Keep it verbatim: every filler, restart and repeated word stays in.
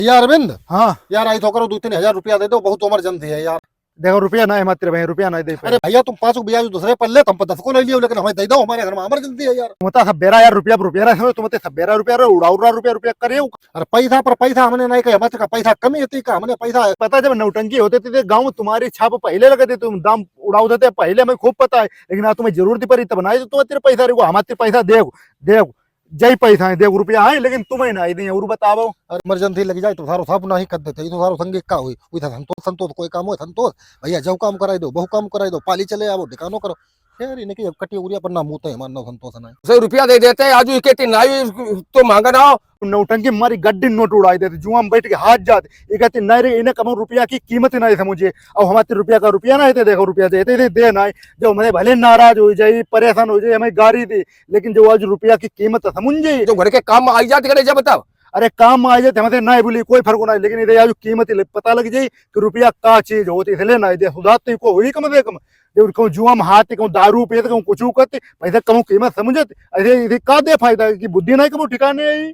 यार अरविंद, हाँ। यार, आई तो करो, दो तीन हजार रुपया दे दो, बहुत emergency है यार। देखो, रुपया ना है मात्र भाई, रुपया ना दे पाए। अरे भैया, तुम पाँच को ब्याज दूसरे पर ले, तुम पर दस को ले लियो, लेकिन हमें दे दो, हमारे घर में emergency है यार। तुम तो सब बेरा यार, रुपया पर रुपया रहे, तुम तो सब बेरा रुपया रहे, उड़ा उड़ा रुपया, रुपया करे। अरे पैसा पर पैसा हमने नहीं कहे, हमारे का पैसा कमी होती का, हमने पैसा पता जब नौटंकी होते थे, गाँव में तुम्हारी छाप पहले लगे थे, तुम दाम उड़ाओ देते पहले, हमें खूब पता है, लेकिन आज तुम्हें जरूरत पड़ी तब ना आई, तो तुम तेरे पैसा रखो, हमारे तेरे पैसा दे, दे, जय पैसा है, देख रुपया है, लेकिन तुम्हें ना आई नहीं, और बताओ। अरे emergency लगी जाए तो सारो साफ ना ही कर देते, ये तो सारो संगे का हुई, हुई था संतोष, संतोष कोई काम हो, संतोष भैया, जाओ काम कराई दो, बहु काम कराई दो, पाली चले आओ, ठिकानो करो। यार, इन्हें की कटी उरिया पर ना मुँह तो है, मानना संतोष ना है। सौ रुपया दे देते हैं, आज इके तीन आई तो मांगा ना हो। नौटंकी मारी गड्डी नोट उड़ाई देते, जुआ में बैठ के हाथ जाते, ये कहते नहीं रे, इन्हें कम रुपया की कीमत नहीं समझे, अब हमारे रुपया का रुपया नहीं थे, देखो रुपया देते थे, दे ना, जो हमारे भले नाराज हो जाए, परेशान हो जाए, हमें गारी दे, लेकिन जो आज रुपया की कीमत समझ जाई। जो घर के काम में आई जात करे जब तब। अरे काम में आई जात, हमसे ना बोली, कोई फर्क ना, लेकिन इधर आज कीमत ले-, पता लग जाई कि रुपया का चीज होती, इसलिए ना दे, सुधार तो को हुई कम से कम। जब कहूँ जुआ में हाथ, कहूँ दारू पियत, कहूँ कुछ करते, पैसा कहूँ कीमत समझत, ऐसे, इसे का दे फायदा कि बुद्धि नहीं कबो ठिकाने आई।